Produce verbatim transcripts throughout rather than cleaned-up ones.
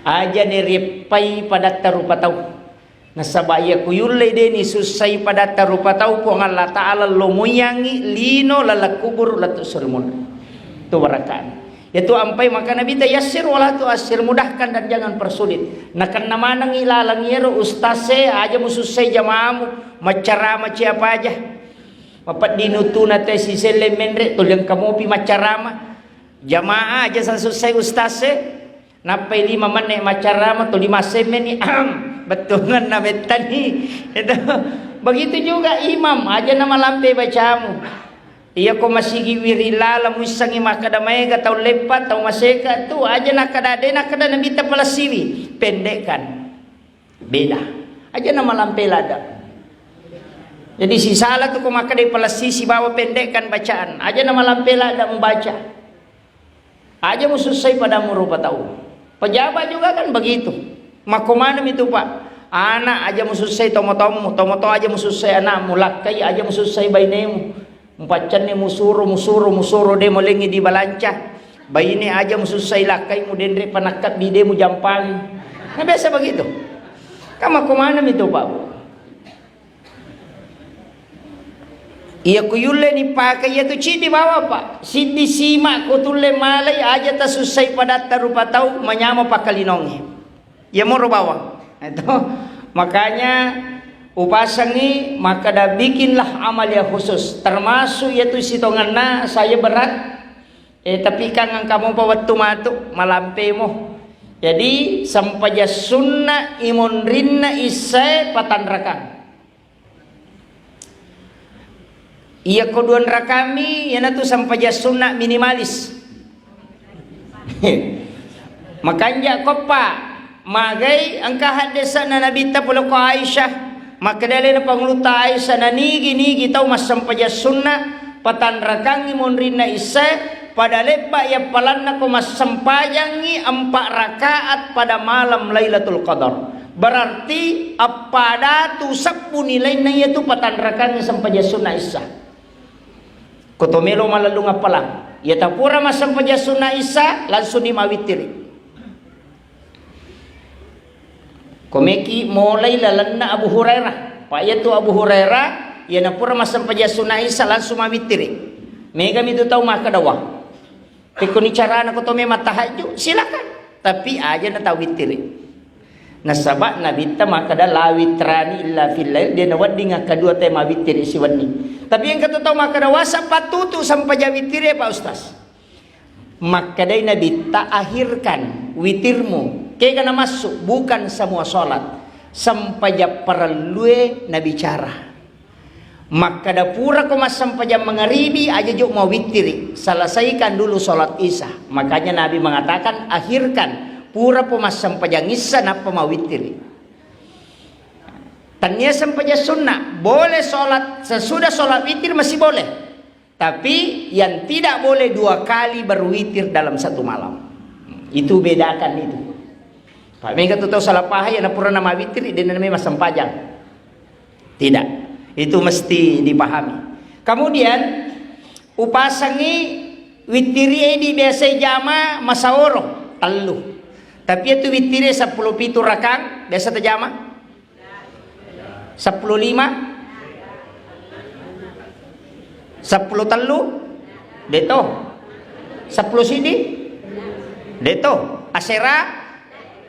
Aja nereppai padatta rupa tau. Nasaba iya ku yulle de ni sussai padatta rupa tau, Puang Allah Ta'ala lomoyangi lino laleng kuburu lettu surimunna. Tu barakana. Yatu ampai maka Nabi ta yassir wala tu asir, mudahkan dan jangan persulit. Nakenna manengi laleng yero ustase, aja musussai jamaamu, maccarama ciapa aja. Mapeddinu tuna te siselle menre, tuli engka mopi maccarama. Jamaah aja sasussai ustase. Nappai lima menne maccarama, tuli massemmeni, ahem, bettuangenna mettani. Itu. Begitu juga imam, aja na malampe bacamu. Iya ko masigi wiri lala muissangi makkeda maega tau leppa, tau maseka, tu aja nakkeda de nakkeda Nabitta palessiwi, pendekkan. Beda. Aja na malampe lada. Jadi sisala tu ko makkeda palessi sibawa pendekkan bacaan. Aja na malampe lada membaca. Aja musussai padamu rupa tau. Pejabat juga kan begitu. Makko maneng itu, Pak. Anak aja musussai tomo-tomo, tomo-tomo aja musussai anakmu, lakkai aja musussai bainemu. Mupaccanne musuro, musuro, musuro, de molengi di balanca. Baine aja musussai lakkai, mudenre panakka bide mujampangi. Nah, biasa begitu. Kan makko maneng itu, Pak, Bu. Iya ku yulle ni pake iya tu cidi bawa, Pak. Siddi sima ku tulle malai aja tasussai padatta rupa tau manyama pakalinonge. Iya moro bawang. Itu. Makanya upasangi makkeda bikinlah amal yang khusus. Termasuk yaitu sitongenna saya berat. Eh, tapi kan engka mopa wettu matu, malampemo. Jadi, sempajang sunna imonrinna issae patanrakang. Iya ko duanrakami, iyanatu sempajang sunna minimalis. Makanja koppa, magai engka haddesana Nabitta pole ko Aisyah, makkedalena Pangulutta Aisyah, nanigi-nigi tau massempajang sunna, patanrakangi monrinna issae, pada lebba yappalanna ko massempajangngi empa rakaat pada malam Lailatul Qadar. Berarti eppa datu sebbu nilainna iyatu patanrakangngi sempajang sunna isya. Ko to melo malellung appalang, iya tapura massempajang sunna isya, langsung ni mawittiri. Komeki molai lalenna Abu Hurairah. Pa iyatu Abu Hurairah, iya napura massempajang sunna isya langsung mawittiri. Megami tu tau makkeda, "Wah, pekkoni carana ko to memang tahajud, silakan. Tapi aja na tawittiri." Nasaba Nabitta makkeda, "La witrani illa fil lail," de nawedding akkadua te mawittiri siwenni. Tapi engka tu tau makkeda, "Wasa pattutu sempajang wittiri, Pak Ustaz." Makkedai Nabitta, "Akhirkan witirmu, kega namassu, bukan semua sholat. Sempajang parellue nabicara." Makkeda, "Purako massempajang mangaribi, aja jo mawittiri, selesaikan dulu sholat isya." Makanya Nabi mengatakan, "Akhirkan, purapo massempajang isya, nappa mawittiri." Tania sempajang sunnah, boleh sholat, sesudah sholat witir masih boleh. Tapi yang tidak boleh dua kali berwitir dalam satu malam. Itu bedakan itu. Pak, mega tu tau salah paham, ya, na pura nama witir, dia namanya massempajang. Tidak. Itu mesti dipahami. Kemudian, upasangi witiri di biasa jama masaoro, tellu. Tapi itu witiri sepuluh pitu rakang, biasa terjama. Seppulo lima? Seppulo tellu? Deto. Seppulo siddi? Deto. Asera?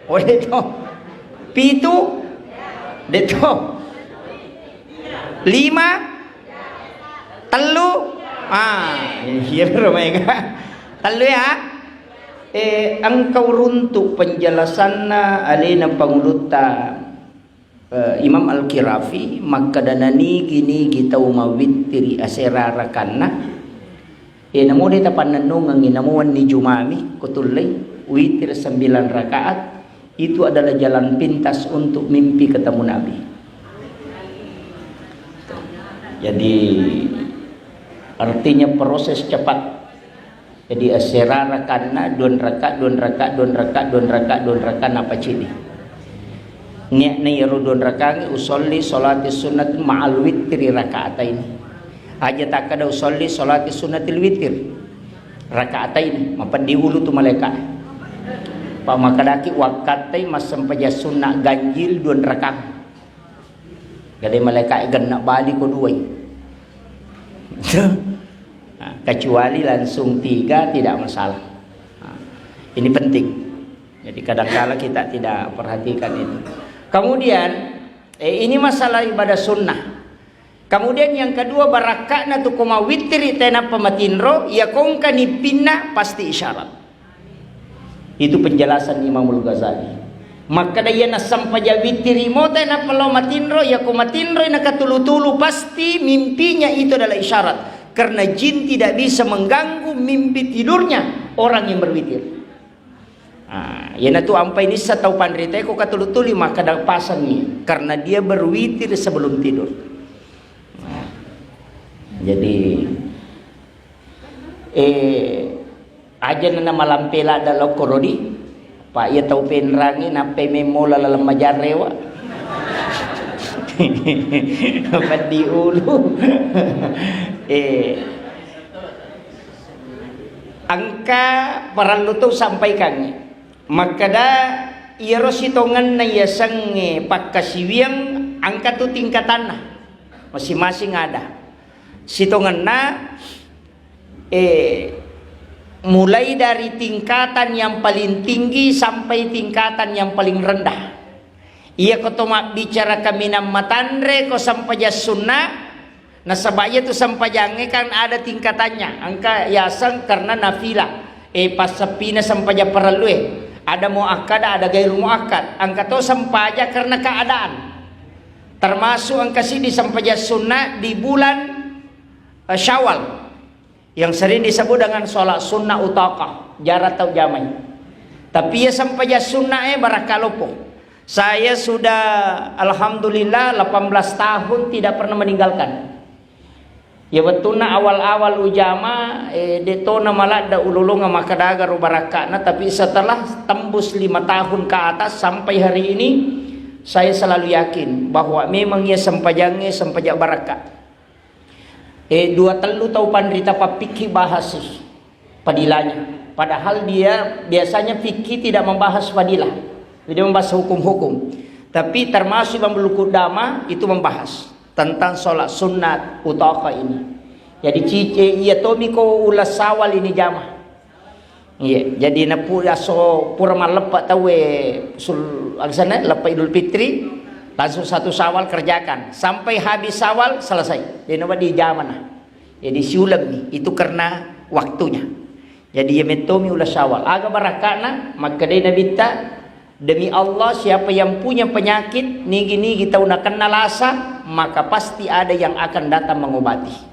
Oh, deto. Pitu? Deto. Lima? Tellu? Ah, iya, bener, maega. Tellu, ya. Eh, engka uruntu penjelasanna alena pangulutta. Eh, Imam Al-Qirafi makkeda, nanigi-nigi tau mawittiri asera rakanna, eh, namo de tapannennungengngi, namo wenni jumami, ko tullei witir sembilan rakaat, itu adalah jalan pintas untuk mimpi ketemu Nabi. Jadi, artinya proses cepat. Jadi, asera rakanna, duan raka, duan raka, duan raka, duan raka, duan raka, napa cidi. Niatna iyaro duan rakangnge usolli sholati sunnat ma'al witri raka'ataini. Aja takkeda usolli sholati sunnatil witir raka'ataini, mapeddi ulu tu malaika. Pak makadaki wakkattai massempajang sunna ganjil dua rakang. Gade malaika genna bali ko duai. Nah, kecuali langsung tiga tidak masalah. Nah, ini penting. Jadi kadangkala kita tidak perhatikan itu. Kemudian eh, ini masalah ibadah sunnah. Kemudian yang kedua, barakka'na tu ko mawittiri tenappa matinro, iya kongka nippinna pasti isyarat. Itu penjelasan Imamul Ghazali. Makkeda iya nassempajang wittiri mo tenappa lao matinro, iya ko matinroi nakatulu-tulu pasti mimpinya itu adalah isyarat. Karena jin tidak bisa mengganggu mimpi tidurnya orang yang berwitir. Ah, iyanatu ampai nissa tau panrita ko katulu-tuli makkeda pasangi karena dia berwitir sebelum tidur. Nah, jadi eh aja nana malampe ladda lokko rodi, Pak, iya tau penrangi nappai memmola laleng majarrewa. Peddi ulu. Eh, engka parellu tu sampaikangngi. Makkeda iyaro sitongenna yasengnge pakkasiwiang engka tu tingkatanna. Masing-masing ada. Sitongenna eh, mulai dari tingkatan yang paling tinggi sampai tingkatan yang paling rendah. Iya ko to mabbicara kaminang matanre ko sempajang sunna, nasaba iya tu sempajangnge kan ada tingkatannya. Engka yaseng karena nafila, eh, passeppina sempajang parellue. Ada muakkada, ada gairu muakkad. Engka to sempajang karena keadaan. Termasuk engka siddi sempajang sunna di bulan eh, Syawal yang sering disebut dengan sholat sunnah utaqah, jarang tau jamai. Tapi ya sempajang sunnah eh barakka loppo. Saya sudah alhamdulillah delapan belas tahun tidak pernah meninggalkan. Ya wettunna awal-awal ujama eh, de tona maladda ulolonga makkadaga ro barakkana, tapi setelah tembus lima tahun ke atas sampai hari ini saya selalu yakin bahwa memang ya sempajangnge sempajang barakka. Eh, dua tellu tau panrita pappikki bahas sih fadilahnya. Padahal dia biasanya fikih tidak membahas fadilah. Dia membahas hukum-hukum. Tapi termasuk Imam Ibnu Qudamah itu membahas tentang sholat sunat utaka ini. Jadi cice iya tomiko ulas sawal ini jamaah. Iya, jadi napu aso pura malleppe tauwe sul aksana leppe Idul Fitri, langsung satu Syawal kerjakan sampai habis Syawal selesai. Dena di jamana. Jadi siulemmi itu karena waktunya. Jadi iya mettomi ula Syawal. Aga barakkana makkedai Nabitta, demi Allah siapa yang punya penyakit nigi-nigi tau nakenna lasa, maka pasti ada yang akan datang mengobati.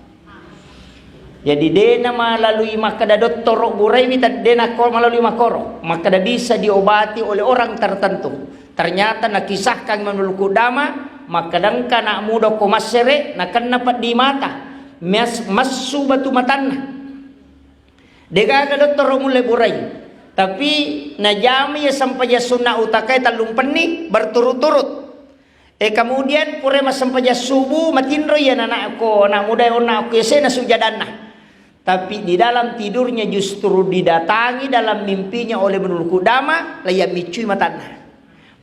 Jadi de na malalui makkeda dottoro buraiwi, de na ko malalui makoro makkeda bisa diobati oleh orang tertentu. Ternyata nakisahkan menurut Qudama makkeda engka anak muda ko massere nakenna peddi mata, mes-, messu batu matanna. Degaga dottoro mulle burai, tapi najami ya sempajang sunna utakai tellumpenni berturut-turut. E, kemudian pura massempajang subuh, matinro iya anak ko anak muda onna ko yasena sujadanna. Tapi di dalam tidurnya justru didatangi dalam mimpinya oleh Ibnu Qudamah, la iya miccui matanna.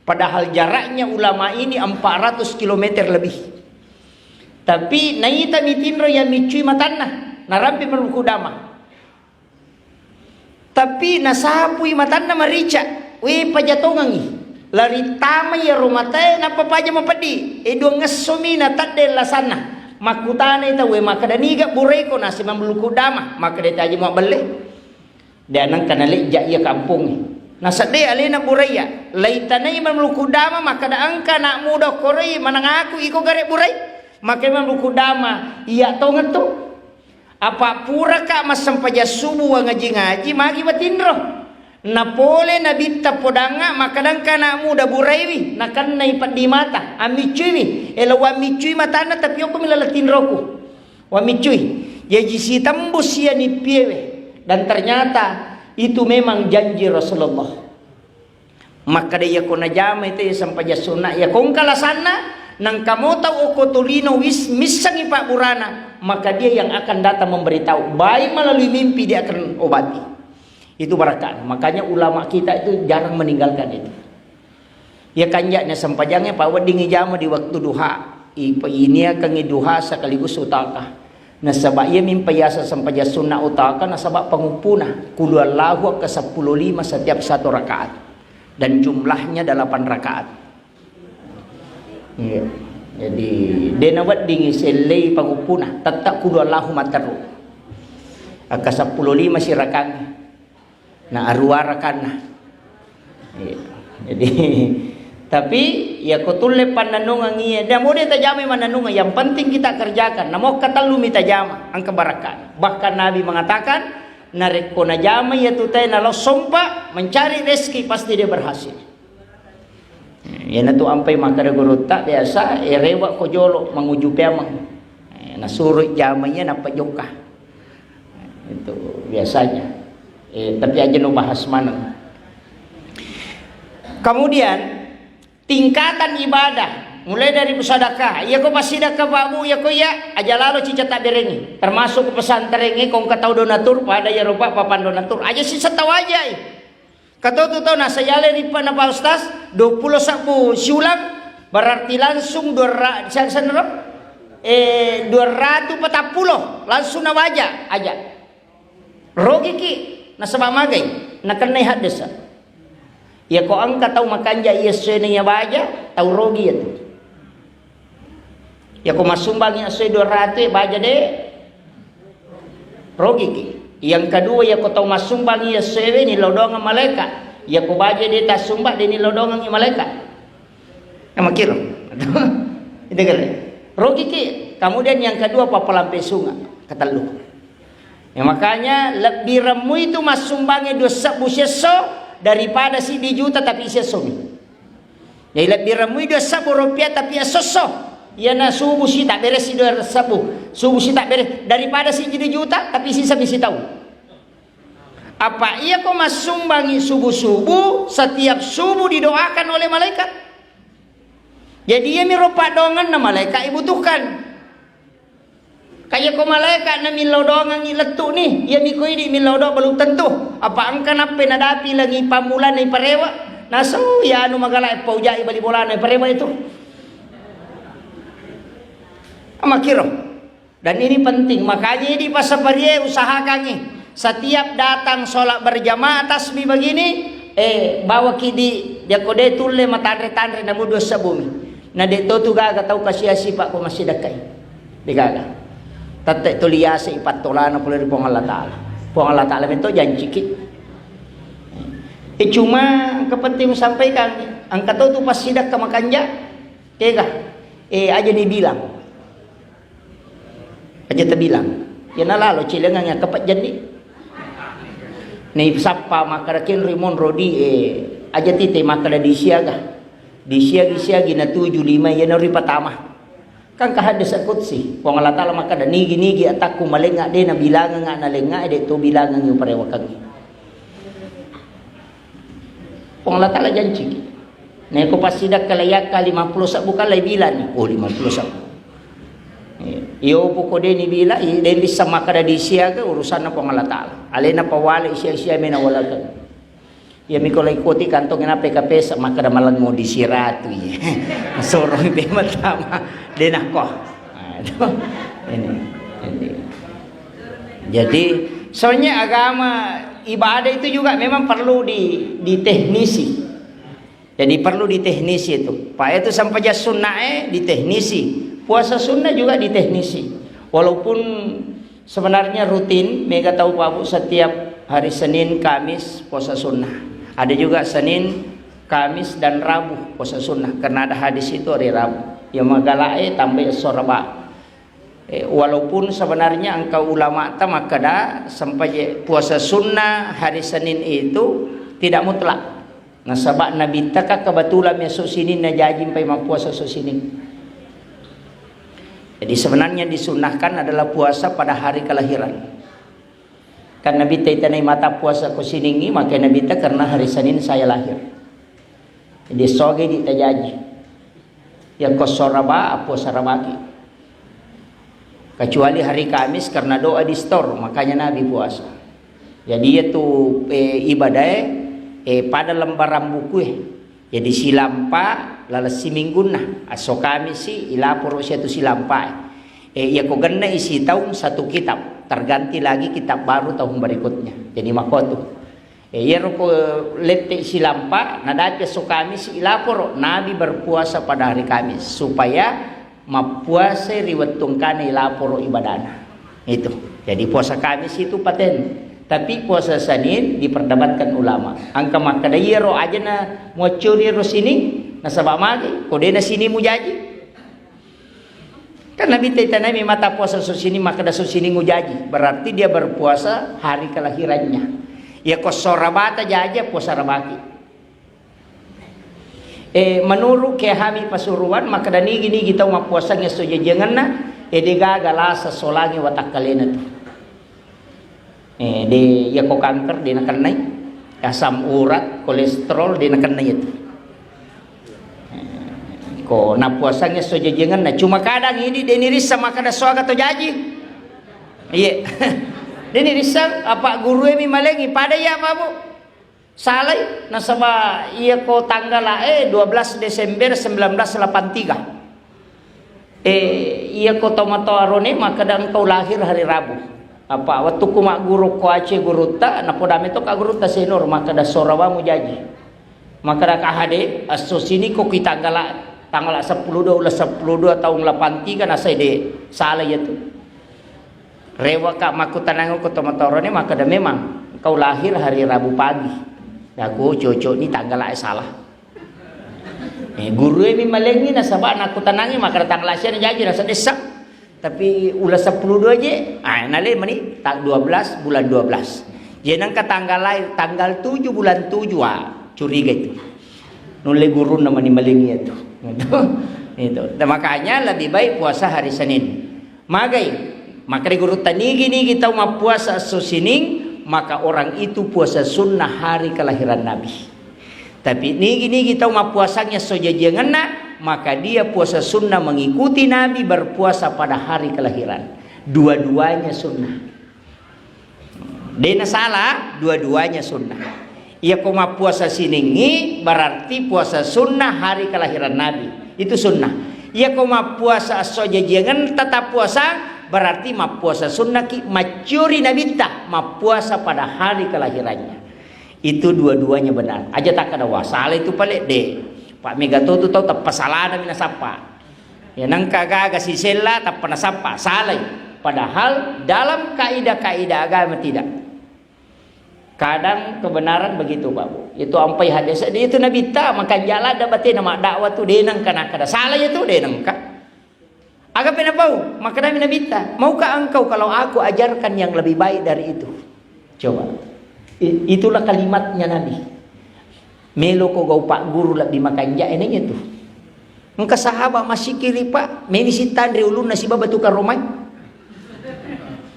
Padahal jaraknya ulama ini empat ratus kilometer lebih. Tapi naita mitinro iya miccui matanna, narampe Ibnu Qudamah. Tapi nasapui matanna marica, we paja tongengi. Lari tama iyaro matae nappa paja mapeddi. E, duangngessomi natedde lasanna. Makkutanai tauwe makkeda, niga buraiko? Nasi Imam Ibnu Qudamah makkeda, taji muabbelle. De nengka nalejja iya kampongnge. Nasedde alena buraiya. Laitanai Imam Ibnu Qudamah makkeda, engka anak muda koroi manangaku iko gare burai. Maka Imam Ibnu Qudamah, iya tongettu. Apa puraka massempajang subuh wangaji-ngaji, magi matinro. Napole Nabitta podangnga, makkeda engka anak muda buraiwi, nakennai peddi mata, ammiccuiwi. Elo wammiccui matanna, tapi okkomi laleng tinroku. Wammiccui. Jaji sitembus iya nippiewe. Dan ternyata itu memang janji Rasulullah. Makkeda, iyako najamai te sempajang sunna, iyako engka lasanna, nangka mo tau okko tolino wis-, missengi pabburana, maka dia yang akan datang memberitahu, baik melalui mimpi dia akan obati. Itu barakah. Makanya ulama kita itu jarang meninggalkan itu. Ya kanja'na sempajangnya, Pak, wedding ijama di waktu duha. Ipa-, iniakangi duha sekaligus utaka. Nasaba iya mimpa yasa sempajang sunna utaka, nasaba panguppuna. Qul huwallahu akka seppulo lima setiap satu rakaat. Dan jumlahnya delapan rakaat. Iya. Jadi, dena wedding sellei panguppuna, tetap qul huwallahu matteru. Akka seppulo lima sirakangi. Na aruarakanna. Iya. Jadi, tapi ya ko tulle pannennungeng iya, dan mode tajamai mannennungeng, yang penting kita kerjakan. Namo katellu mi tajama, engka barakka. Bahkan Nabi mengatakan, narekko najama iya tu tae nalo sompa mencari rezeki, pasti dia berhasil. Iyanatu ampai makkeda gurutta biasa, eh, rewa ko jolo manguju peameng. Eh, nasuro jama iya nappa jokka. Itu biasanya. Eh, tapi aja no bahas maneng. Kemudian, tingkatan ibadah, mulai dari sedekah. Iya ko passidekka, Pak Bu, iya ko iya, aja lalo cica tak berengi. Termasuk pesantren e, ko engka tau donatur, pada iya rupa papan donatur. Aja sisa tau aja, eh. Katotu tau nasayale ripa na Pak Ustaz, dua puluh sabbu siulang, berarti langsung dua ra-, siapa sana, Rob? Eh, dua ratus patappulo, langsung nawaja aja. Rogiki, nasaba magai, nakennai haddesa. Ya ko engka tau makanja iya sena iya baja, tau rogi ya tu. Yako massumbangi essoe dua ratu e, baja de, rogiki. Yang kedua, yako tau massumbangi essoewe, nilodongeng malaika. Yako baja de tassumba, de nilodongengi malaika. Nah, makiro. Itu kira. Rogiki. Kemudian yang kedua, papalampe sunga. Ketellu. Ya, makanya lebbi remmu itu massumbangi dua sebbu siesso daripada siddi juta tapi siesso mi. Jadi lebbi remmui dua sebbu rupiah tapi esso-esso. Iyana subuh si tak beresi dua sebbu. Subuh si tak beres daripada siji juta tapi sisa misi tau. Apa iya ko massumbangi subuh-subuh, setiap subuh didoakan oleh malaikat. Jadi iya mi rupa dongan na malaikat ibutuhkan. Kaya ko malaeka na millau doangengngi lettu ni, iya mi ko idi millau doang belum tentu. Apa engka nappe nadapi langi pammulana iparewa, nasau ya anu magala e paujai bali bolana iparewa itu. Amakiro. Dan ini penting, makanya di pasaparie usahakangi setiap datang sholat berjamaah tasbih begini, eh, bawaki di, jako de tulle matanre-tanre namudu sebumi. Na de to tu gaga tau kasia sipa ko masih dekai. Degaga. Tette tuli yase ipattolana pole ri Puang Allah Ta'ala. Puang Allah Ta'ala mento janciki. Eh, cuma kepenting sampaikan, engka to tu passidakka makanja, kega, eh, aja ni bilang. Aja tabilang. Iya nalalo cilengang iya kapajjanni. Nei sappa makkada kenroi monro di, eh, aja tite makkada disiaga. Disiagi-siagi na tuju lima iya nori patama. Kan ka hadis qudsi, Puang Allah Ta'ala makkada, "Nigi-nigi atakku malenga de na bilangenga na lenga de to bilangengi uparewakangi." Puang Allah Ta'ala janci. Neko passidakka layakka lima puluh sabbu kala ibilani, oh, lima puluh sabbu. Iyo poko de ni bila, i de bisa makkada disiaga urusanna Puang Allah Ta'ala. Alena pawale sia-sia mena walakeng. Iya miko lai koti kantong na P K P sa makkada malengo di siratu iya. Sorong be matama de nako. Nah, itu. Ini. Ini. Jadi, soalnya agama ibadah itu juga memang perlu di, diteknisi. Jadi perlu diteknisi itu. Pak itu sampaja sunnae diteknisi. Puasa sunnah juga diteknisi. Walaupun sebenarnya rutin, mega tahu Pak Bu setiap hari Senin, Kamis puasa sunnah. Ada juga Senin, Kamis dan Rabu puasa sunnah karena ada hadis itu hari Rabu. Ya magalae tambah soraba. Eh, walaupun sebenarnya engka ulama ta makkada sempaje puasa sunnah hari Senin itu tidak mutlak. Nasaba Nabitta ka kebetulan mi esso sininna jaji mpai mappuasa esso sining. Jadi sebenarnya disunnahkan adalah puasa pada hari kelahiran. Kan Nabitta itanai mata puasa ko siningi, maka Nabitta karena hari Senin saya lahir. Jadi soge di tajaji. Ya ko soraba, puasa rabaki. Kecuali hari Kamis karena doa di store, makanya Nabi puasa. Jadi iyatu, eh, ibadae, eh, pada lembaran bukue. Jadi silampa laleng siminggunna, esso Kamisi ilaporo siatu silampae. Eh, iyako genne i sitaung satu kitab, terganti lagi kitab baru tahun berikutnya. Jadi makotu. Eh, iyaro ko lette silampa, nadapi esso Kamisi ilaporo, Nabi berpuasa pada hari Kamis, supaya mappuasai ri wettu engkana ilaporo ibadana. Itu. Jadi puasa Kamis itu paten. Tapi puasa Senin diperdebatkan ulama. Engka makkeda iyaro ajana muaccuri ro sining, nasaba magi, ko dena sining mujaji. Kan Nabi taitanami mata puasa esso sining, makkeda esso sining mujaji. Berarti dia berpuasa hari kelahirannya. Ya ko esso Rabata jaji, puasa Rabaki. Eh, menurut Kiai Hami Pasuruan, makkeda nigi-nigi tau mappuasangnge esso jajiangenna, eh, de gaga lasa solangi watakkalena tu. Eh, de, yako kanker de nakennai, asam urat, kolesterol de nakennai itu. Eh, ko nappuasangnge esso jajiangenna, cuma kadang ini de nirissa makkeda esso aga to jaji. Iye. De nirissa apa gurue mi malengi pada iya apa, Bu? Salai, nasaba iyako tanggala'e dua belas Desember sembilan belas delapan tiga. Eh, iyako tomatoa rone makkeda engkau lahir hari Rabu. Apa wettukku magguru ko Aceh gurutta, napodame to ka gurutta senior, makkeda sorawamu jaji. Makkeda kahade, esso sining ko ki tanggala, tanggala seppulo dua, uleng seppulo dua taung delapan tiga, nasai de, salai iyatu. Rewaka makkutanangeng ko tomatoa rone, makkeda, "Memang kau lahir hari Rabu pagi." Daku, "Cocok ni tanggala'e salah." Eh, gurue mi malengi nasaba nakkutanangi makkeda tanggal asia na jaji rasa dessa. Tapi uleng seppulo dua je, ah, nale mani tak dua belas bulan dua belas. Je nengka tanggal lahir tanggal tujuh bulan tujuh, ah, curiga itu. Nulle gurunna mani malengi itu. Itu. Itu. Dan makanya lebih baik puasa hari Senin. Magai, makkeda gurutta nigi-nigi tau mappuasa esso sining, maka orang itu puasa sunnah hari kelahiran Nabi. Tapi nigi-nigi tau mappuasangnge esso jajiangenna, maka dia puasa sunnah mengikuti Nabi berpuasa pada hari kelahiran. Dua-duanya sunnah. Dena salah, dua-duanya sunnah. Iyako mappuasa siningngi berarti puasa sunnah hari kelahiran Nabi. Itu sunnah. Iyako mappuasa esso jajiangenna tetap puasa, berarti mappuasa sunnaki maccuri Nabitta mappuasa pada hari kelahirannya. Itu dua-duanya benar. Aja takkeda, "Wah, salah itu pale." De. Pak mega to tu tau teppa salana mi nasappa. Ya, nengka gaga sisella tappa nasappa, salai. Padahal dalam kaidah-kaidah agama tidak. Kadang kebenaran begitu, Pak Bu. Itu ampai hadis, itu Nabitta, makanja ladda batena maddakwah tu, de nengka nakkeda salah itu, de nengka. Aga penapau, makkedami Nabitta, "Maukah engkau kalau aku ajarkan yang lebih baik dari itu?" Coba. I-, itulah kalimatnya Nabi. Meloko gau pagguru lebbi makanja eneng itu. Engka sahabat masikiri, Pak, meni sitanre ulunna sibawa batu karomai.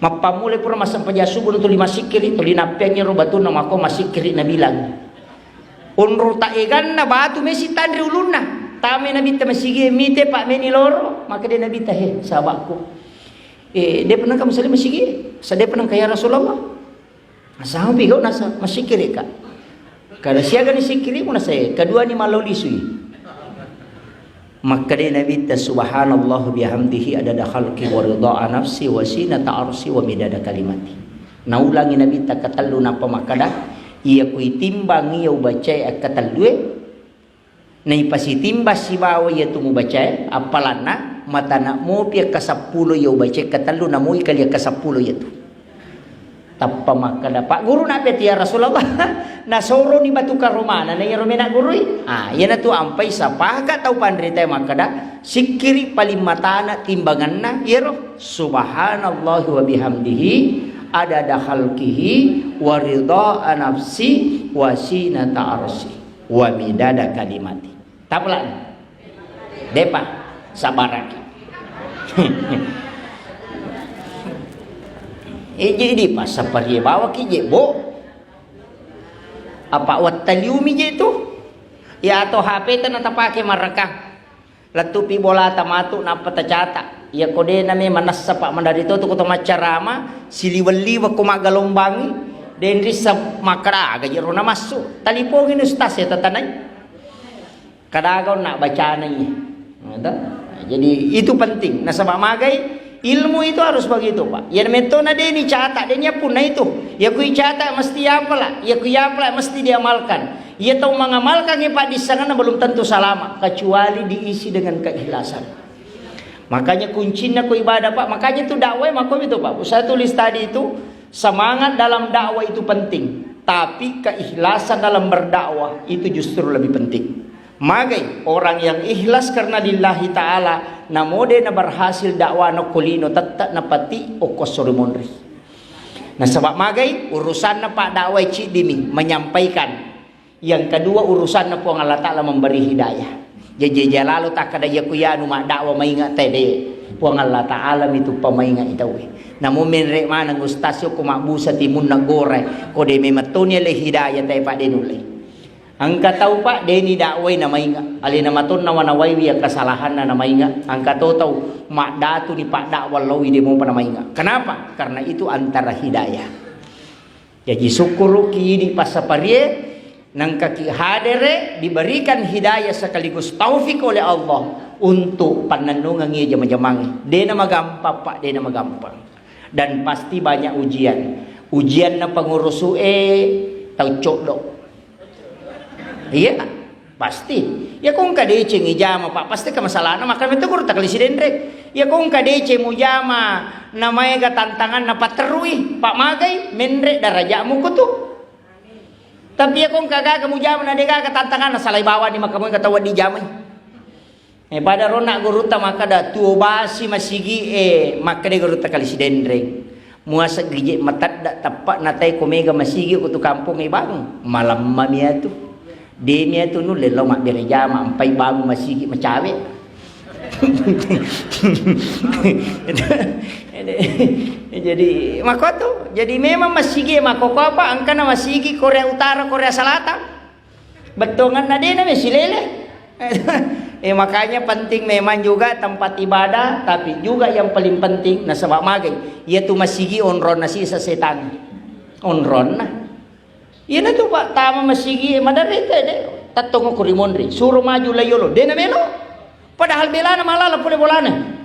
Mappammula pura massempajang subuh tuli masikiri, tuli nappeangngi ro batunna mako masikiri nabilang. Onro ta eganna batu mesi tanre ulunna. Tame Nabitta masigi mite, Pak, meni loro, maka de Nabitta, "He, sahabatku. Eh, de pernah kamu sali masigi? Sa de pernah ka ya Rasulullah?" Nasama pigau nasa masikiri ka. Kada siaga ni sikirimu nasa, kedua ni mallau lisui. Makkeda Nabitta, "Subhanallah bihamdihi adada khalqi wa ridha nafsi wa sinata arsi wa midada kalimati." Naulangi Nabitta katellu nappa makkeda, "Iya kuitimbang iya ubacae akkatellue, naipasitimbang sibawa iyatu mubacae, appalanna matana mopi akkaseppulo iya ubacae katellu, namoi kali akkaseppulo iyatu." Tappa makkeda, "Pak Guru, nappe tu ya Rasulullah?" Nasoroni batu karomana na iyaro mena gurui. Ah, iyanatu ampai sapaka tau panritae makkeda, sikkiri paling matana timbanganna iyaro subhanallahi wa bihamdihi adada khalqihi wa ridha nafsi wa sinata arsi wa midada kalimati. Tapalani. Depa, sabaraki. Eje di passaparie bawaki je, Bo. Apa wattaliumi je tu? Ya atau H P ta na tapake mareka. Lettupi bolata matu nappa tacata. Iya ko de name manessa, Pak, mandari to tu ko to maccarama, siliweng-liweng ko maggalombangi. Denrissa makkada aga jero namassu. Talipongi ni ustaz ya tatanai. Kadaga onna bacanai. Gitu. Jadi itu penting. Nasaba magai ilmu itu harus begitu, Pak. Ya metona deni catat, deni punna itu. Ya kui catat mesti apala, ya kui apala mesti diamalkan. Ya tau mengamalkan ya Pak disangana belum tentu salama kecuali diisi dengan keikhlasan. Makanya kuncinya ku ibadah, Pak. Makanya itu dakwah mako itu, Pak. Saya tulis tadi itu semangat dalam dakwah itu penting, tapi keikhlasan dalam berdakwah itu justru lebih penting. Magai orang yang ikhlas karena lillahi ta'ala, namode na berhasil dakwah no kulino tetta napati okko sori monri. Nasaba magai urusanna Pak dakwah cidimi menyampaikan. Yang kedua, urusanna Puang Allah Ta'ala memberi hidayah. Jaji jalalo takkada iya ku yanu maddakwah mainga tede. Puang Allah Ta'ala mitu pamainga itawe. Namun menre maneng ustaz ko mabbusa timunna gore. Ko de memettoni le hidayah te Pak de nulle. Engka tau Pak deni dakwai namainga. Alena matonna wanawaiwi ya kesalahanna namainga. Engka to tau maddatu ni Pak dakwah lowi de mopa namainga. Kenapa? Karena itu antara hidayah. Jaji sukkuruki idi passaparie, nangkaki hadere, diberikan hidayah sekaligus taufik oleh Allah untuk pannennungengngi jama-jamangnge. Dena magampang, Pak, dena magampang. Dan pasti banyak ujian. Ujianna pengurusu'e tau coddo. Iya, pasti. Ya ko engka deceng ijama, Pak, pasti ke masalahna, maka metu guru takali sidenre. Ya ko engka deceng mujama, namaega tantanganna patterui, Pak, magai menre darajamu kutu. Tapi ya ko engka gaga mujama na degaga tantanganna, salai bawani maka moega tau dijamai. Eh, pada ronna gurutta makkada, tuo basi masigi e, makkeda gurutta kali sidenreng. Muaseng gije matedda teppa natai ko mega masigi ko tu kampong e bang. Malamma miatu. De miatu nulle lao mabbere jama, empai bangun masigi macawe. Jadi, makotu. Jadi memang masigi e makkoko apa? Engkana masigi Korea Utara, Korea Selatan. Bettuanganna dena me silele. Eh, makanya penting memang juga tempat ibadah, tapi juga yang paling penting nasaba magai, iya tu masigi onronna sisa setang. Onronna. Iyana tu Pak tama masigi madarrita de. Tattongo ko rimonri, suro maju layolo, dena melo. Padahal belana malala pole bolana.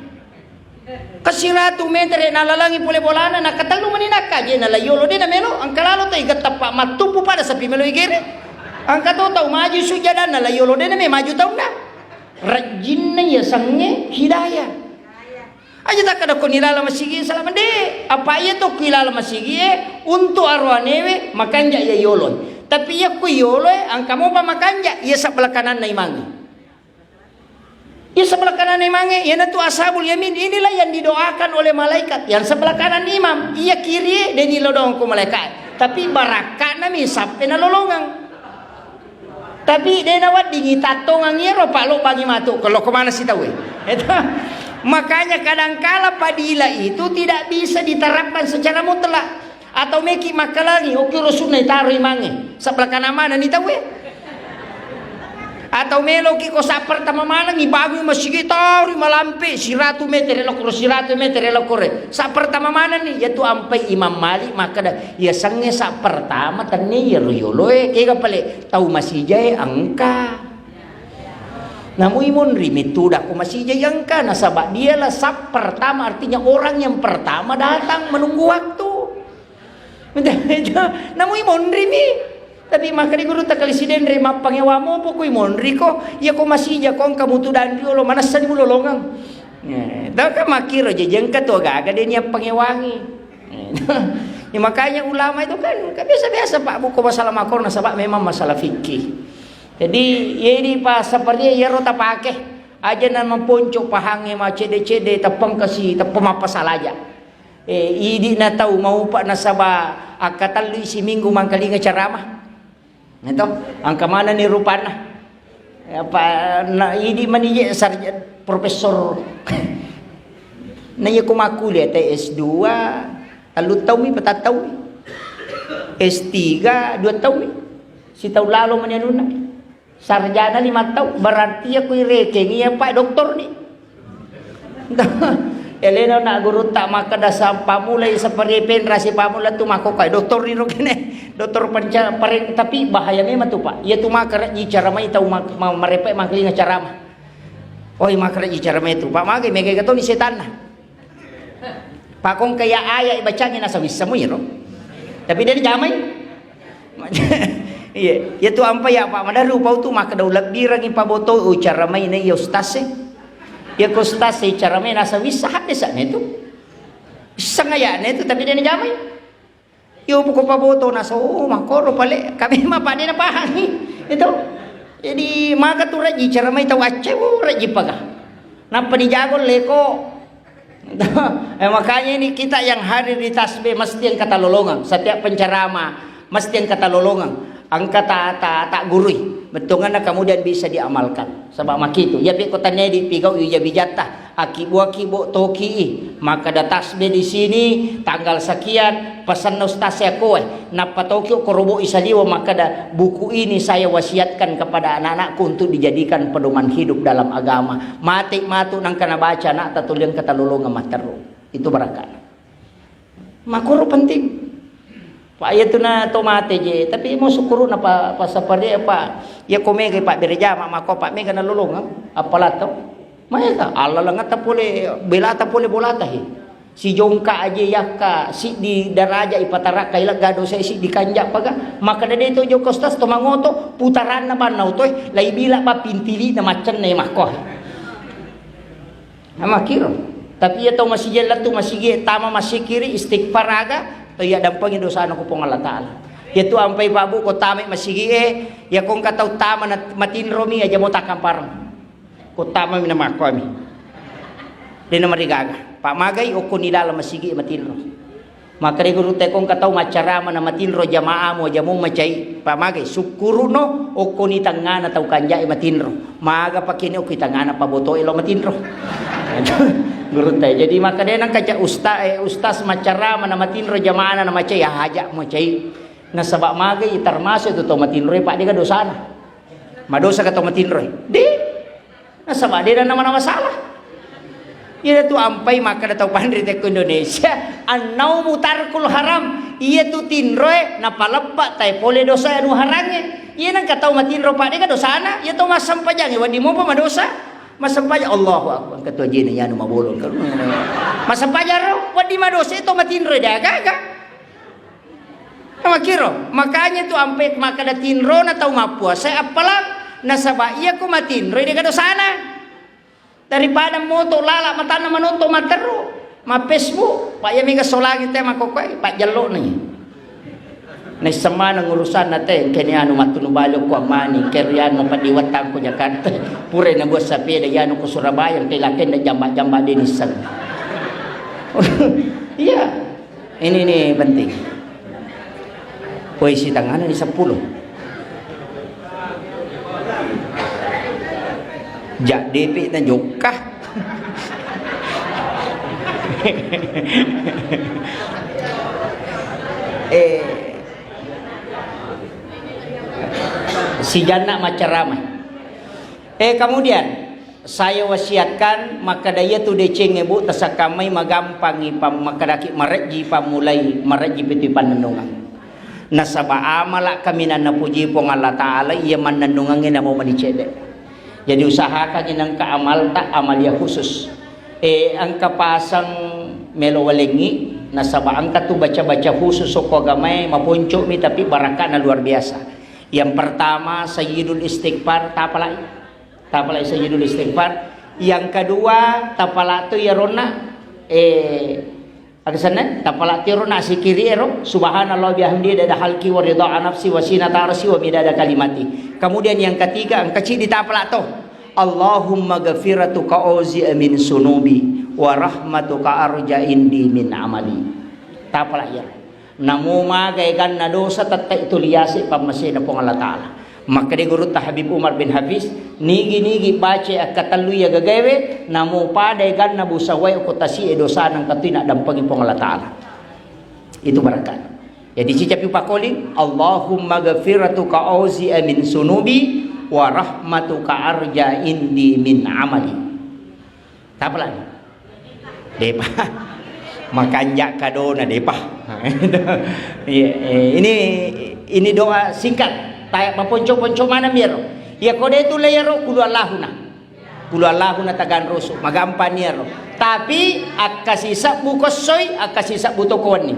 Kasiratu metere nalalangi pole bolana, nakatellu mani nakkaje na layolo de na melo, engka lalo tai gattappa mattupu pada sapi melo igere. Engka to tau maju sujjadanna layolo de na me maju taunna. Rajinna iya sangnge hidayah. Aja takkada ko nilala masigi salama de, apa iya to ku ilala masigi e untuk aroanewe makanja iya yolo. Tapi iya ku yolo e engka mopa makanja iya sebelah kananna imangi. Iya sebelah kananna imangnge, iyanatu ashabul yamin. Inilah yang didoakan oleh malaikat. Yang sebelah kanan imam, iya kiri, deni lodong ku malaikat. Tapi barakka'na mi sappe nalolongang. Tapi dena weddingi tattongang iyaro, Pak, lo bangi matu. Kalau kemana sih tahu? Itu. Makanya kadangkala fadilah itu tidak bisa diterapkan secara mutlak. Atau meki makkalangi, okkiro sunna itaro imangnge. Sebelah kanan mana ni tauwe? Atau meloki ko sappertama manengi, bangun masigi taro malampe siratu metere lokoro, siratu metere lokore. Sappertama manenni, yatu ampai Imam Malik makkada, iya sangnge sappertama tenne iya ruyoloe, kega pale tau masijae engka. Namui monri mettuda ko masijai engka, nasaba dialah sappertama, artinya orang yang pertama datang menunggu waktu. Namui monrimi. Tapi makkeda guru takali sidenre mappangewa mopo kui monriko, iya ko masija ko engka mutu danriolo, manessani mulolongeng. Eh, tau kan makkiro jaji engka tu agaga de ni appangewangi. Eh, ya makanya ulama itu kan, kan biasa-biasa Pak buku masalah makor nasaba memang masalah fikih. Jadi, yedi pa seperti iyaro tapake. Aja na maponco pahangnge macede-cede, teppeng kasi, teppeng mappasalaja. Eh, idi na tau maupa nasaba akkatellui siminggu mangkalinga ceramah. Nah, to, engka manenni rupanna. Apa na idi mani je sarja-, profesor. Na iya ko makkuliah te S dua, tellu taummi, patang taummi. S tiga, dua taummi. Sitaung lalo mani anunna. Sarjana lima taung, berarti iya ko irekeng iya, Pak, doktor ni. Elena na gurutta makkeda sa-, pamulai sapari penrasi pamula tu makkokkoe doktor riro kene, doktor panca-, pareng, tapi bahaya memang tu, Pak. Iya tu makkerejji cara mai tau mak-, ma-, marepe mangkalinga ceramah. Oi, makkerejji cara mai tu, Pak, magai mega toni setanna. Pak, kong kaya ayat bacangi nasa wissemu iro. Tapi dia jamai. Iya, iya tu ampa ya, Pak, madaru pau tu makkeda ulebbirangi paboto, oh, cara mai na iya ustaz e. Iya ko ustaz e cara mai nasa wissa hadde sa ne tu. Sangaya ne tu, tapi dia jamai. Yo buko paboto naso, oh, makkoro pale, kami ma pade napahangi. Itu. Jadi maka tu rejji cara mai tau acce, oh, rejji paga. Nappa dijago leko. Eh, makanya ini kita yang hadir di tasbih mesti engka talolongang. Setiap penceramah mesti engka talolongang. Engka ta, ta, ta gurui. Bettuanna kemudian bisa diamalkan. Sebab makitu. Ya pi ko tania di pigau yu jabi jatta. Akkibo-kibo toki i. Makkeda tasbih di sini tanggal sekian, pesanna ustaz ya koe. Nappa toki ko robo i saliwa makkeda buku ini saya wasiatkan kepada anak-anakku untuk dijadikan pedoman hidup dalam agama. Mate matu nangka nabaca anak ta tuliang ketalolongan matteru. Itu barakana. Makkoro penting. Pak, iya tu na to mate je, tapi mau syukuru na pa, pa sapari apa? Ya ko mega Pak berjama mako Pak mega na lolongang, apalah to? Maega, Allah langata pole, belata pole bolata he. Si jongka aje yakka, si di daraja ipatarakka ilegga dosa si di kanja paga. Maka dade to joko stas to mangoto, putaranna banna otoe, lai bila ba pintili na macenne makko. Amakkiro. Tapi iya tau masigi lettu masigi tama massikiri istighfar aga, to iya dampengi dosana ku Puang Allah Ta'ala. Iya tu ampai pabu ko tama masigi e, iya ko engka tau tama na matinromi aja mo takkampareng. Ko tama mi na makkomi. Dena marigaga. Pak magai okko ni dalam masigi matinro. Makkeda gurutta, ko engka tau maccarama na matinro jamaamu aja mo macai, pamagai sukkuruno okkoni tengngana tau kanjai matinro. Maga pakene okki tengngana pabotoe lo matinro. Gurutta, jadi makkeda nengka ca usta-, eh, ustaz maccarama na matinro jamaana na macai, haja mo cai. Nasaba magai termasuk itu tau matinroe, Pak, dega dosana. Madosa ka tau matinroe? De. Nasaba de na nama-nama salah. Iyatu ampai makkeda tau panrita ko Indonesia, annaumu tarkul haram. Iyatu tinroe napaleppa tae pole dosa anu harangnge. Iya nengka tau matinro, Pak, dega dosana. Iya tau massempajangnge wedding mopa madosa. Massempajang, Allahu Akbar, ketua jina yanu mabolong. Massempajang ro wedding madosa, iya tau matinroe de gaga. Makkiro, makanya tu ampe makkeda tinrona tau mappuasa appalang, nasaba iya ko matinroi dega dosana. Daripada moto lala matanna manonton matteru, ma Facebook, Pak, iya mega solangi te makkokkoe, Pak, jelloni. Naisseng maneng urusanna te, engkeni anu mattunu bali okko ammani, engkeri anu paddiwettang ko Jakarta, pura nabuat sapeda yanu ko Surabaya, engke lakenda jamba-jamba de nisseng. Iya. Ini, ini penting. Woi, sitangana ni seppulo. Jak D P na jokka. Eh, si Janna maccarama. Eh, kemudian, saya wasiatkan, makkeda iyatu decengnge, Bu, tasakkammai magampangi pam-, makkedaki marejji pammulai, marejji pitu pannennungeng. Nasaba amala kaminang napuji Puang Allah Ta'ala, iya mannennungengnge namo mani cedde. Jadi usahakangi nengka amalta, amalia khusus. Eh, engka pasang melo walengngi, nasaba engka tu baca-baca khusus okko agamae, maponcomi, tapi barakana luar biasa. Yang pertama, Sayyidul Istighfar, tapalai. Tapalai Sayyidul Istighfar. Yang kedua, tapala tu iyaronna, eh, aga senna? Tapala tu iyaronna sikiri ero, Subhanallah bihamdi, dada halki wa ridha nafsi wa sinata arsi wa midada kalimati. Kemudian yang ketiga, engka cidi tapala to. Allahumma ghafiratuka auzi min sunubi wa rahmatuka arja indi min amali. Tapala iyaro. Namo maga eganna dosa, tette tuli yase pammasena Puang Allah Ta'ala. Makkeda gurutta Habib Umar bin Hafiz, nigi-nigi baca akkatellu iya gagaewe, namo pada eganna busa wae ko tasi e dosana, engka tu naddampengi Puang Allah Ta'ala. Itu barakana. Jadi cicapi pakoling, Allahumma ghafiratuka auzi min sunubi wa rahmatuka arja indi min amali. Tapalani. Depa. Makanja kadona, depa. Iya, eh, ini, ini doa singkat. Tae maponco-ponco maneng iyaro. Iya, ko de tulle iyaro, kulu Allahuna. Kulu Allahuna taganrusu, magampang iyaro. Tapi akkasisebbu kossoi, akkasisebbu toko wenni.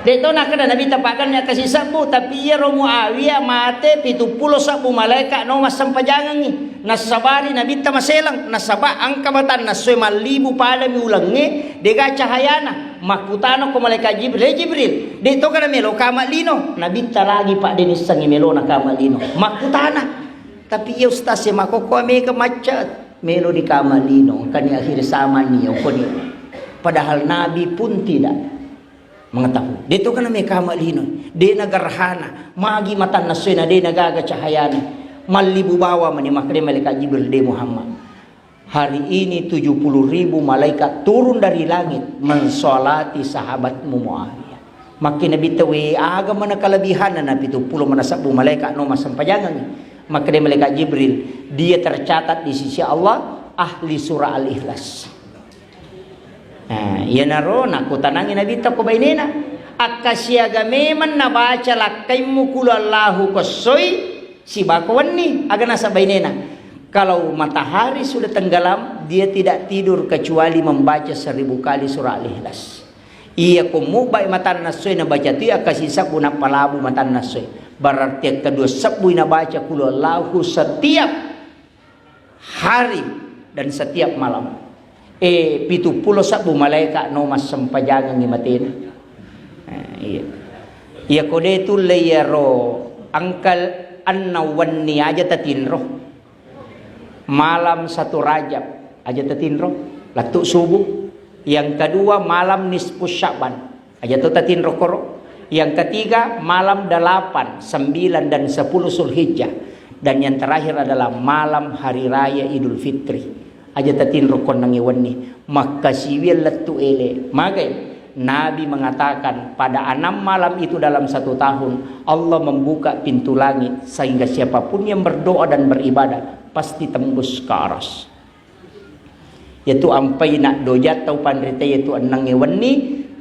De to nakkeda Nabitta pagganni akkasisebbu, tapi iyaro Muawiyah mate pitu pulo sebbu malaeka no massempajangengngi. Nassabari Nabitta maseleng, nasaba engka matanna essoe mallibu padami ulengnge, dega cahayana. Makkutana ko malaikat Jibril, "Eh, Jibril, de to kana melo kama lino?" Nabitta lagi, Pak, de nissengngi melona kama lino. Makkutana. Tapi iya ustaz e, makkokkoe mega macet, melo di kama lino, engkani akhir zaman ni, okoni. Padahal Nabi pun tidak mengetahui. De to kana mega kama lino, de na gerhana, magi matanna essoe na de na gaga cahayana. Mallibu bawa mani, makkeda malaikat Jibril, "De Muhammad, hari ini tujuh puluh ribu malaikat turun dari langit mensolati sahabatmu Muawiyah." Makkeda Nabitta, "We, aga mana kelebihanna na pitu pulo mana sebbu malaeka no massempajangengngi?" Makkeda malaikat Jibril, "Dia tercatat di sisi Allah ahli surah Al-Ikhlas." Nah, iyanaro nakkutanangi Nabitta ko bainena, "Akkasiaga memang nabaca lakkaimmu kulu Allahu kossoi sibako wenni?" Aga naseng bainena, "Kalau matahari sudah tenggelam, dia tidak tidur kecuali membaca seribu kali surah Al-Ikhlas." Iya ko mubbai matanna essoe nabaca tu akkasisebbu, nappa labu matanna essoe. Berarti kedua sebbui nabaca kulu Allahu setiap hari dan setiap malam. Eh, pitu pulo sebbu malaeka no massempajangengngi matena. Eh, iya. Iya ko de tulle iyaro engka enneng wenni aja tatinro. Malam satu Rajab aja tatinro, lettu subuh. Yang kedua, malam nisfu Sya'ban. Aja to tatinro koro. Yang ketiga, malam delapan, sembilan, dan sepuluh Zulhijjah. Dan yang terakhir adalah malam hari raya Idul Fitri. Aja tatinro konnangnge wenni. Makkasiwiang lettu ele. Magai? Nabi mengatakan, pada enam malam itu dalam satu tahun, Allah membuka pintu langit sehingga siapapun yang berdoa dan beribadah pasti tembus ke aras. Yatu ampai naddoja tau panrita yatu ennengnge wenni,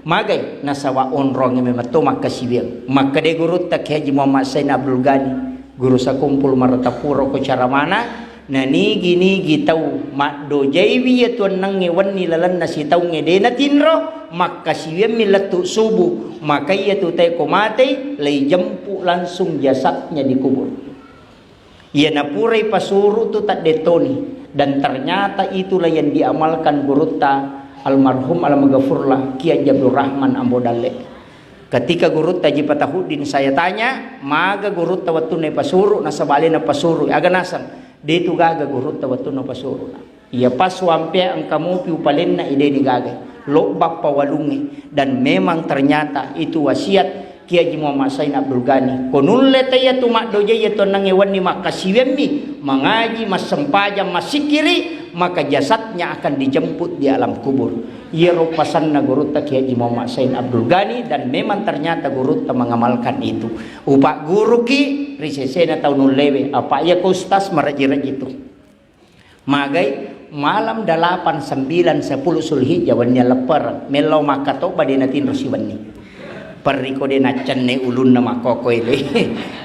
magai? Nasaba onrongnge memang to makkasiwiang. Makkeda gurutta Kiai Haji Muhammad Sain Abdul Ghani, guru sakumpul Martapura ko caramana, nanigi-nigi tau maddojaiwi yatu ennengnge wenni lalenna sitaungnge de natinro, makkasiwiammi lettu subuh, maka iyatu tae ko matei, leijempu langsung jasadnya dikubur. Iya napurai pasuru tu taddettoni, dan ternyata itulah yang diamalkan gurutta almarhum almaghfurlah Kiai Abdul Rahman Ambo Dalle. Ketika gurutta Haji Fatahuddin saya tanya, maga gurutta wettunna pasuru, nasaba alena pasuru, aga naseng, de tu gaga gurutta wettunna pasuru. Iya pas wampea engka mupi upalenna ideni gagai. Lobba pawalungnge. Dan memang ternyata itu wasiat Kiai Haji Muhammad Sain Abdul Ghani. Ko nulle taiya tu maddojai yatu ennengnge wenni makkasiwiammi, mangaji, massempajang, massikiri, maka jasadnya akan dijemput di alam kubur. Iyaro pasanna gurutta Kiai Haji Muhammad Sain Abdul Ghani dan memang ternyata gurutta mengamalkan itu. Upagguruki ri sesena tau nullewe, apa iya ko ustaz maraji-raji tu. Magai malam delapan, sembilan, sepuluh Zulhijjah, wenni leppereng, mellau makkatobba de natinro siwenni. Perriko de naccenne ulunna makkoko ele.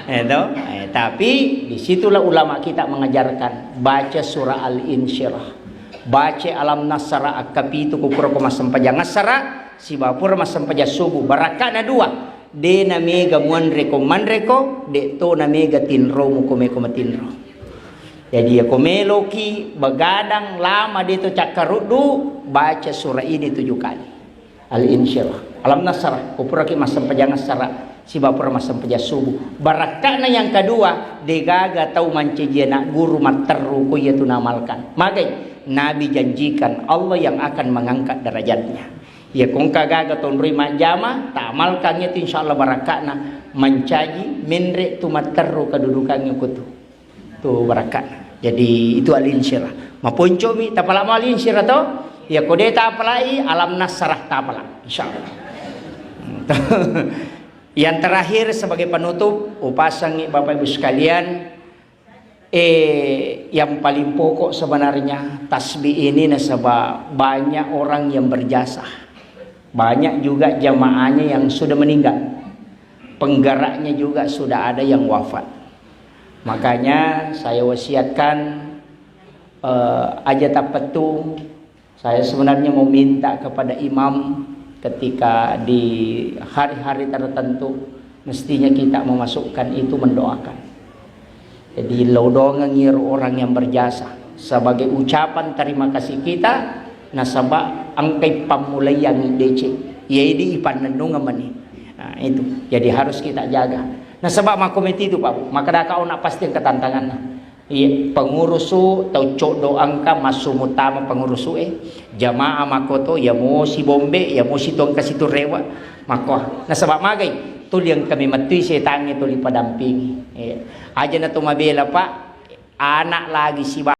Eh, to? Eh, tapi disitulah ulama kita mengajarkan baca surah Al-Insyirah. Baca Alam Nasrah akkapitu ko pura ko massempajang assara, sibawa pura massempajang subuh. Barakka'na dua. De namega muanre ko manre ko, de to namega tinromu ko meko matinro. Jadi, iya ko meloki begadang lama de to cakkaruddu, baca surah ini tujuh kali. Al-Insyirah. Alam Nasrah, ko puraki massempajang assara, sibawa pura massempajang subuh. Barakka'na yang kedua, de gaga tau mancaji anak guru matteru ko iya tu namalkan. Magai? Nabi janjikan Allah yang akan mengangkat derajatnya. Iya ko engka gaga tonroi majjama, tamalkan iya tu insyaallah barakka'na mancaji menre tu matteru kedudukannya ko tu. Tu barakka. Jadi itu al-insyirah. Maponcomi, tapalamo al-insyirah to? Ya ko de tapalai, alam nasrah tapala. Insyaallah. Yang terakhir sebagai penutup, upasangi Bapak Ibu sekalian, Eh, yang paling pokok sebenarnya tasbih ini nasaba banyak orang yang berjasa. Banyak juga jamaahnya yang sudah meninggal. Penggeraknya juga sudah ada yang wafat. Makanya saya wasiatkan, eh, aja tapettu. Saya sebenarnya mau minta kepada imam, ketika di hari-hari tertentu, mestinya kita memasukkan itu, mendoakan. Jadi, lo doangengngi orang yang berjasa sebagai ucapan terima kasih kita, nasaba engkai pammulaiangngi deceng. Iya idi ipannennungeng mani. Nah, itu. Jadi harus kita jaga. Nasaba makkomiti itu, Pak Bu. Maka daka ona pasti engka tantanganna. Iya, pengurusu tau coddo engka massu mutama pengurusu e, jamaah makkoto, ya mosi bombe, ya mosi tu engka situ rewa, makko. Nasaba magai, tuli engka memettui setangnge tuli padampingi. Iya. Aja na to mabela, Pak, anak lagi siba